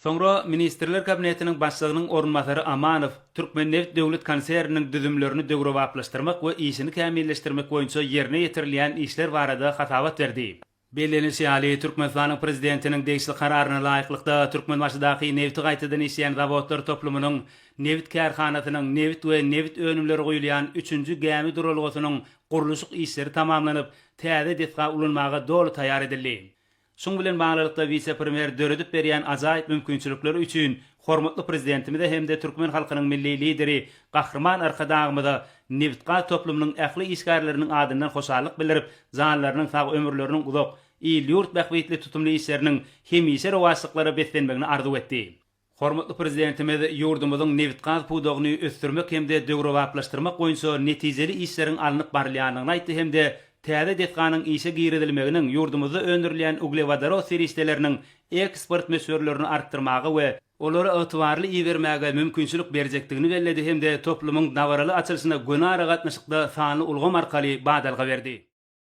Soňra Ministrler Kabinetiniň Başlygynyň orunbasary Amanow Türkmennebit döwlet konserniniň düzümlerini döwrebaplaşdyrmak we işini kämilleşdirmek boýunça ýerine ýetirilýän işler barada hasabat berdi. Bellenilişi ýaly, Türkmenistanyň Prezidentiniň degişli Kararyna laýyklykda, Türkmenbaşydaky nebiti gaýtadan işleýän zawodlar toplumynyň nebit kärhanasynyň nebit we nebit önümleri guýulýan üçünji gämi duralgasynyň gurluşyk işleri tamamlanyp, täze desga ulanmaga doly taýýar edildi. Şuň bilen baglylykda, wise-premýer döredip berýän ajaýyp mümkinçilikleri üçin hormatly Prezidentimize hem-de türkmen halkynyň Milli Lideri Gahryman Arkadagymyza nebitgaz toplumynyň ähli işgärleriniň adyndan hoşallyk bildirip, janlarynyň sag, ömürleriniň uzak, il-ýurt bähbitli tutumly işleriniň hemişe rowaçlyklara beslenmegini arzuw etdi. Hormatly Prezidentimiz ýurdumyzyň nebitgaz pudagyny ösdürmek hem-de döwrebaplaşdyrmak boýunça netijeli işleriň alnyp barylýandygyny aýtdy hem-de täze desganyň işe girizilmeginiň ýurdumyzda öndürilýän uglewodorod serişdeleriniň eksport möçberlerini artdyrmaga we olary ygtybarly ibermäge mümkinçilik berjekdigini belledi hem-de toplumyň dabaraly açylyşyna göni aragatnaşykda sanly ulgam arkaly badalga berdi.